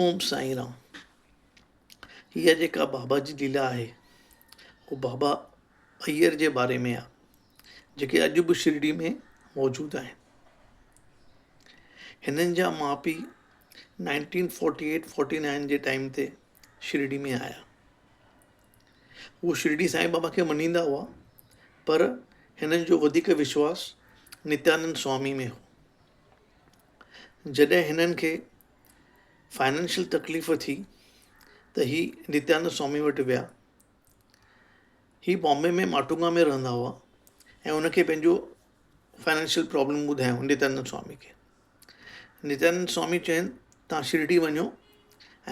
اوم سائين رام. هيء جيڪا بابا جي ليلا آهي، اهو بابا ايئر جي باري ۾ آهي، جيڪي اڄ به شرڊي ۾ موجود آهن. هنن جا ماء پيء 1948 49 جي ٽائيم تي شرڊي ۾ آيا. هو شرڊي سائين بابا کي مڃيندا هئا، پر هنن جو وڌيڪ وشواس نتيانند سوامي ۾ هو. جڏهن هنن کي فائنانشل تڪليف ٿي ته هي نتيانند سوامي وٽ ويا. هي بامبي ۾ ماٽونگا ۾ رهندا هئا ۽ ان کي پنهنجو فائنانشل پرابلم ٻڌايائون نتيانند سوامي کي. نتيانند سوامي چين توهان شرڊي وڃو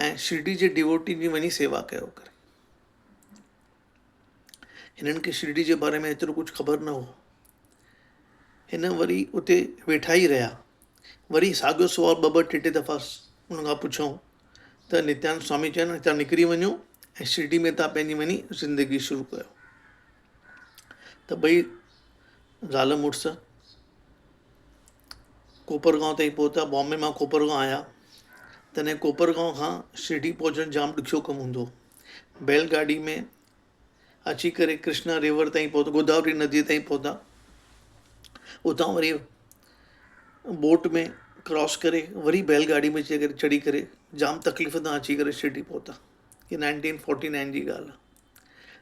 ۽ شرڊي جي ڊيووٽي جي وڃي سيوا ڪيو ڪري. هنن کي شرڊي جي باري ۾ ايترو ڪجهه خبر نه هو. هن وري اتي ويٺا ئي رهيا. وري ساڳيو سوال ٻه ٻه ٽي ٽي دفعا ان کان پڇيائون ته نتيانند سوامي چين هتان نڪري وڃو ۽ شرڊي ۾ توهان پنهنجي وڃي زندگي شروع ڪيو. ته ٻئي زال مڙس ڪوپرگائون تائين پهتا، بامبي مان ڪوپرگائون آيا. تڏهن ڪوپرگائون کان شرڊي پهچڻ جام ڏکيو ڪم هوندو هو. بيل گاڏي ۾ اچي ڪري ڪرشنا ريور تائين پهتا، گوداوري نديء تائين پهتا. اتان وري بوٽ ۾ ڪراس ڪري وري بيل گاڏي ۾ اچي ڪري چڙهي ڪري جام تڪليف تان اچي ڪري شرڊي پهتا. هي نائنٽين فورٽي نائن جي ڳالهه آهي.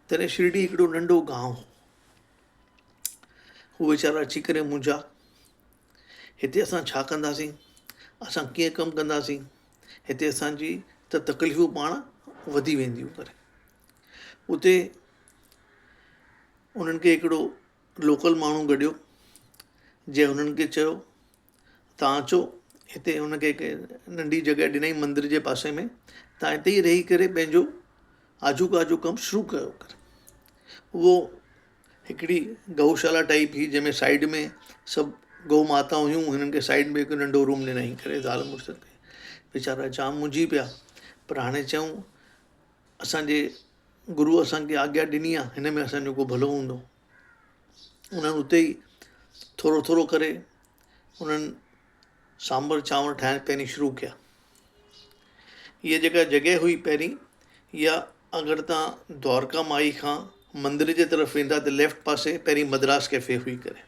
تڏهن شرڊي هڪڙو ننڍو گانو هو. هو ويچارا اچي ڪري منهنجا هتي اسان ڇا ڪنداسين، اسان ڪيئن ڪم ڪنداسين، هتي اسان جي ته تڪليفون پاڻ وڌي وينديون ڪري. اتي انهن کي هڪڙو لوڪل ماڻهو گڏيو جنهن هنن کي چيو توهان اچو هتي هن کي هڪ ننڍي جڳهه ڏنائين مندر جي پاسي ۾ توهان هتي ئي رهي ڪري پنهنجو آجوڪا جو ڪم شروع ڪيو ڪري اهو هڪڙي گئوشالا ٽائيپ هئي جنهن ۾ سائيڊ ۾ سڀ گئو ماتا هيون هنن کي سائيڊ ۾ هڪ ننڍو روم ڏنائين ڪري زال مڙس کي ويچارا جام منجهي پيا پر هاڻي چيائون اسان جي گرو اسان کي آگيا ڏني آهي هن ۾ اسان جو ڪو ڀلو هوندو انهن اتي ئي ٿورو ٿورو ڪري انهن سانڀر چانور ٺاهڻ پهرين شروع ڪيا. هيء جيڪا جڳهه هئي پهرين اها اگر توهان دوارڪا مائي کان مندر جي طرف ويندا ته ليفٽ پاسي پهرين مدراس ڪيفي هئي ڪري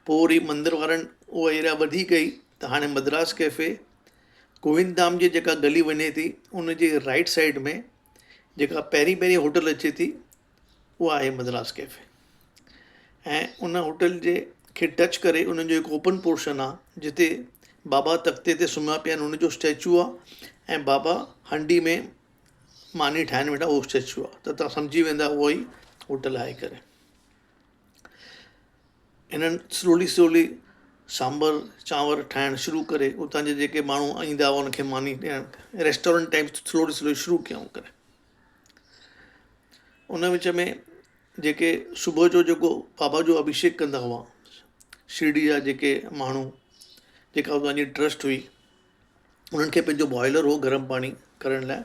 پوء وري مندر وارن اها ايريا وڌي ڪئي ته هاڻي مدراس ڪيفي گووند ڌام جي جيڪا گلي وڃي ٿي ان جي رائيٽ سائيڊ ۾ جيڪا پهرين پهرين هوٽل اچي ٿي اها آهي مدراس ڪيفي ۽ ان هوٽل جي کي ٽچ ڪري انهن جو هڪ اوپن پورشن آهي جتي بابا تختي تي سمهيا پيا آهن ان جو اسٽيچو آهي ۽ بابا هنڊي ۾ ماني ٺاهڻ ويٺا اهو اسٽيچو آهي ته توهان سمجهي ويندا اهو ئي هوٽل آهي ڪري هنن سلولي سلولي سانڀر چانور ٺاهڻ شروع ڪري اتان جا جيڪي ماڻهو ايندا هئا ان کي ماني ڏيڻ ريسٽورنٽ ٽائپ سلولي سلولي شروع ڪيائون ڪري ان وچ ۾ جيڪي صبح جو جيڪو بابا جو اڀشيڪ ڪندا هئا شرڊي جا جيڪي ماڻهو جيڪا اتان جي ٽرسٽ هئي انهن کي پنهنجو بوائلر هو گرم پاڻي ڪرڻ لاء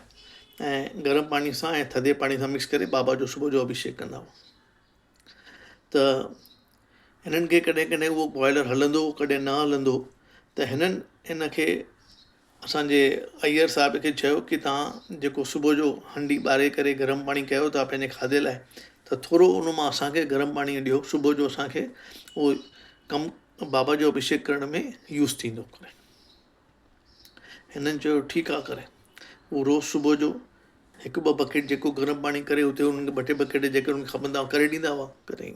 ۽ گرم پاڻي سان ۽ ٿڌي پاڻي سان مڪس ڪري بابا جو صبح جو اڀشيڪ ڪندا هئا ته هنن کي ڪڏهن ڪڏهن اهو بوائلر هلندو هو ڪڏهن نه هلندو هو ته هنن هن کي اسان جي ايئر صاحب کي چيو ڪي توهان جيڪو صبح جو هنڊي ٻاري ڪري گرم پاڻي ڪيو ٿا پنهنجي کاڌي لاء ته ٿورو ان مان اسان کي گرم پاڻي ڏيو صبح جو اسان کي اهو ڪم بابا جو اڀشيڪ ڪرڻ ۾ يوز ٿيندو ڪري هنن چيو ٺيڪ آ ڪري هو روز صبح جو هڪ ٻه بڪيٽ جيڪو گرم پاڻي ڪري اتي انهن کي ٻه ٽي بڪيٽ جيڪي انهن کي کپندا هئا ڪري ڏيندا هئا ڪري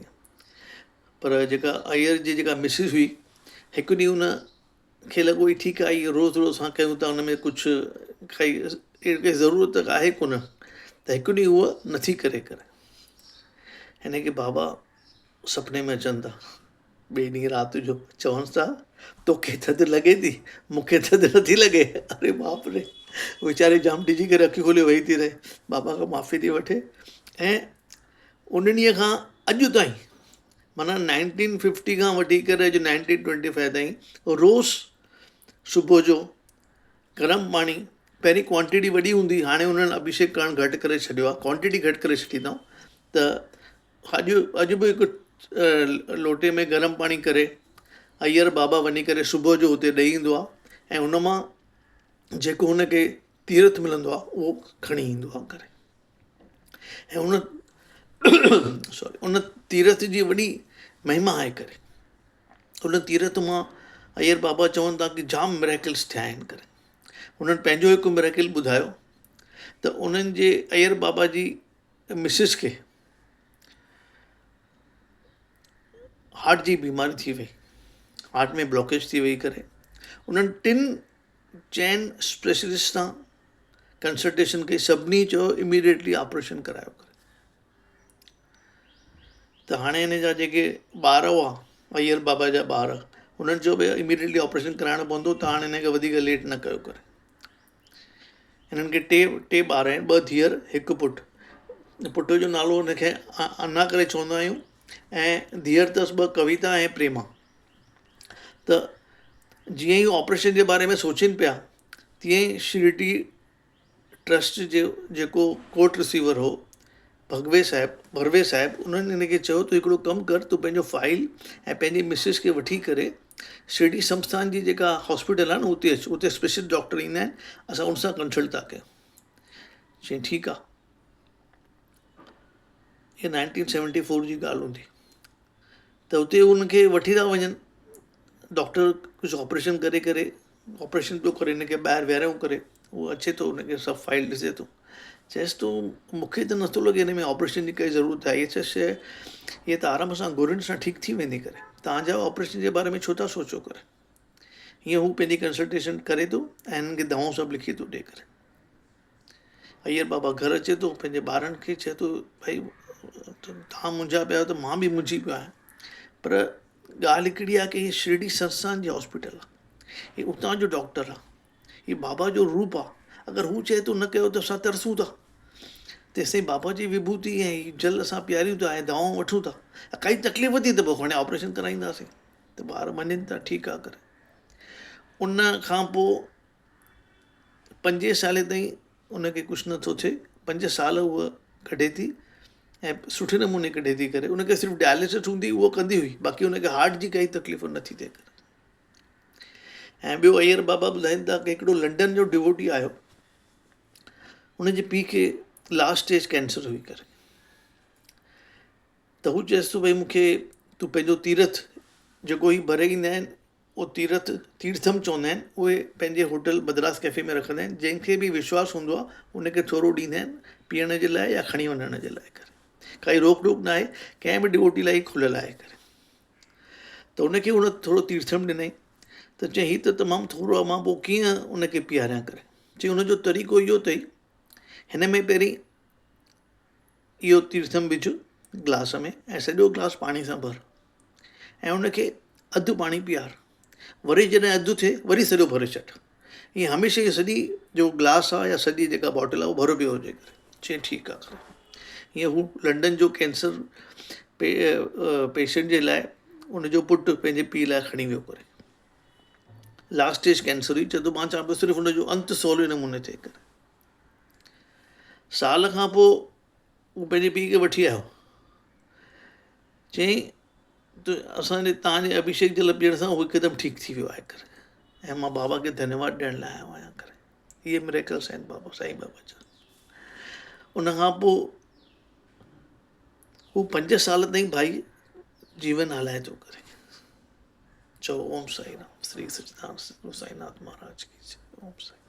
پر جيڪا ايئر جي جيڪا مسز هئي هڪ ڏينهن ان کي لڳو هي ٺيڪ آهي اهو روز روز اسان ڪيون ٿا ان ۾ ڪجهه ڪائي اهڙي ڪائي ضرورت آهي ڪونه ته هڪ ڏينهن هوء نٿي ڪري ڪري هن کي بابا سپني ۾ اچن ٿا ٻئي ڏينهن رات جو چونس ٿا توکي ٿڌ لڳي ٿي مونکي ٿڌ نٿي لڳي اري باپ ري ويچاري جام ڊڄي ڪري اکيون کولي ويهي ٿي رهي بابا کان معافي ٿي وٺي ۽ ان ڏينهن کان اڄ تائين معنيٰ نائنٽين ففٽي کان وٺي ڪري اڄ نائنٽين ٽوئنٽي فائيو تائين روز صبح جو گرم پاڻي پهرين ڪوانٽٽي وڏي هوندي هاڻي انهن اڀيشيڪ ڪرڻ گهٽ ڪري ڇڏيو آهي ڪوانٽٽي گهٽ ڪري ڇڏي اٿئون ته اڄ اڄ به هڪ لوٽي ۾ گرم پاڻي ڪري ايئر بابا وڃي ڪري صبح جو اتي ڏئي ايندو آهي ۽ ان مان جيڪو هن کي تيرٿ ملندو آهي اهو کڻي ايندو آهي ڪري ۽ ان سوري ان تيرٿ جي وڏي مهما آهي ڪري ان تيرٿ مان ايئر بابا چون ٿا ڪه جام مريڪلس ٿيا آهن ڪري انهن پنهنجو هڪ مريڪل ٻڌايو ته انهن جي ايئر بابا جي مسز کي هارٽ جي بيماري ٿي وئي هارٽ ۾ بلاڪيج ٿي وئي ڪري انهن ٽن چئن اسپيشلسٽ سان ڪنسلٽيشن ڪئي سڀني چيو اميڊيٽلي آپريشن ڪرايو ڪري ته هاڻي هن جا جيڪي ٻار هئا ايئر بابا جا ٻار انهن چيو ڀئي اميڊيٽلي آپريشن ڪرائڻو پوندو ته هاڻي هن کي وڌيڪ ليٽ نه ڪيو ڪري هنن کي ٽي ٽي ٻار آهن ٻه ڌيئر هڪ پٽ پٽ جو نالو هن کي انا ڪري چوندا آهيون ۽ ڌيئر اٿس ٻه ڪويتا ۽ پريما ته جيئن ئي آپريشن جي باري ۾ سوچين پيا تيئن ئي شرڊي ٽرسٽ جو جيڪو ڪورٽ رسيور هو ڀڳوي صاحب ڀروي صاحب انهن هن کي چيو تون هڪڙو ڪم ڪر تون پنهنجو فائل ۽ پنهنجي مسز کي وٺي ڪري شرڊي سنسٿان جي جيڪا هاسپيٽل آهي نه اتي اچ اتي اسپيشل ڊاڪٽر ايندا آهن اسان ان سان ڪنسلٽ ٿا ڪيون. چيائين ٺيڪ آهي. هي 1974 جي ڳالهه هوندي ته اتي ان کي وٺي ٿا وڃن ڊاڪٽر ڪجهه آپريشن ڪري ڪري آپريشن پيو ڪري هن کي ٻاهر ويهاريو ڪري هو اچي ٿو هن کي سڀ فائل ڏسي ٿو چئيس ٿو مونکي ته نٿو لڳي هن ۾ آپريشن جي ڪائي ضرورت آهي چئيس هي ته آرام سان گورين سان ٺيڪ ٿي ويندي ڪري توهان جا آپريشن جي باري ۾ ڇو ٿا سوچو ڪري هيئن هو پنهنجي ڪنسلٽيشن ڪري ٿو ۽ هنن کي دوائون سڀ لکي ٿو ڏي ڪري ايئر بابا گهر اچي ٿو پنهنجي ٻارن کي چئي ٿو ڀئي توهان منجها پيا آهيو ته مان به منجهي پيو آهيان پر ڳالهه هڪڙي آهي ڪه هي شرڊي ستسنگ جي هاسپيٽل آهي هي اتان جو ڊاڪٽر آهي هي بابا جو روپ آهي اگر هو چئي ٿو نه ڪيو ته اسان ترسون ٿا تيستائين بابا جي وڀوتي ۽ هي جل اسان پياريون ٿا ۽ دوائون وٺون ٿا ڪائي تڪليف ٿي ته پوء کڻي آپريشن ڪرائينداسين ته ٻار مڃن ٿا ٺيڪ آهي ڪري ان کان پوء پنجين سالي تائين ان کي ڪجهه نٿو ٿئي پنج سال هوء ڪڍي ٿي ۽ سٺي نموني ڪڍي ٿي ڪري ان کي صرف ڊائليسس هوندي هئي اهو ڪندي هئي باقي ان کي هارٽ جي ڪائي تڪليف نٿي ٿئي ڪري ۽ ٻيو ايئر بابا ٻڌائين ٿا ڪه هڪڙو لنڊن جو ڊووٽي آيو ان جي پيء کي لاسٽ اسٽيج ڪينسر هئي ڪري ته هو چيس ٿو ڀئي مونکي تون پنهنجو تيرٿ جيڪو هي ڀري ايندا آهن اهو تيرٿ، تيرٿم چوندا آهن، اهي پنهنجي هوٽل مدراس ڪيفي ۾ رکندا آهن، جنهن کي به وشواس هوندو آهي، ان کي ٿورو ڏيندا آهن پيئڻ جي لاء يا کڻي وڃڻ جي لاء ڪري. ڪائي روڪ ٽوڪ نه آهي، ڪنهن به ڊووٽي لاء هي کليل آهي ڪري. ته ان کي ان ٿورو تيرٿم ڏنائين ته چيائين هي ته تمام ٿورو آهي مان پوء ڪيئن ان کي پياريان ڪري. چيائين ان جو طريقو اهو اٿئي هن ۾ پهرين اهو تيرٿم وجهه گلاس ۾ ۽ سڄو گلاس پاڻي سان ڀر ۽ ان کي اڌ پاڻي پيار وري جڏهن اڌ ٿئي وري سڄو ڀري ڇڏ ائين هميشه اهو سڄي جو گلاس آهي يا سڄي جيڪا باٽل آهي اهو ڀريو پيو هجي چئي ٺيڪ آهي ائين هو لنڊن جو ڪينسر پيشنٽ جي لاء ان جو پٽ پنهنجي پيء لاء کڻي ويو ڪري لاسٽ اسٽيج ڪينسر هئي چئي ٿو مان چوان پيو صرف ان جو انت سولي نموني ٿئي ڪري سال کان پوء هو پنهنجي پيء کي وٺي آيو. چيائين ته اسان جي توهان جي اڀيشيڪ جل پيئڻ سان هو هڪدم ٺيڪ ٿي ويو آهي ڪري ۽ مان بابا کي ڌنيواد ڏيڻ لاء آيو آهيان ڪري. اهي مريڪلس آهن بابا سائين بابا جا. ان کان پوء هو پنج سال تائين ڀائي جيون هلائي ٿو ڪري. چئو اوم سائين رام شري سچدانند ستگرو سائين ناٿ مهاراج ڪي جي اوم سائين.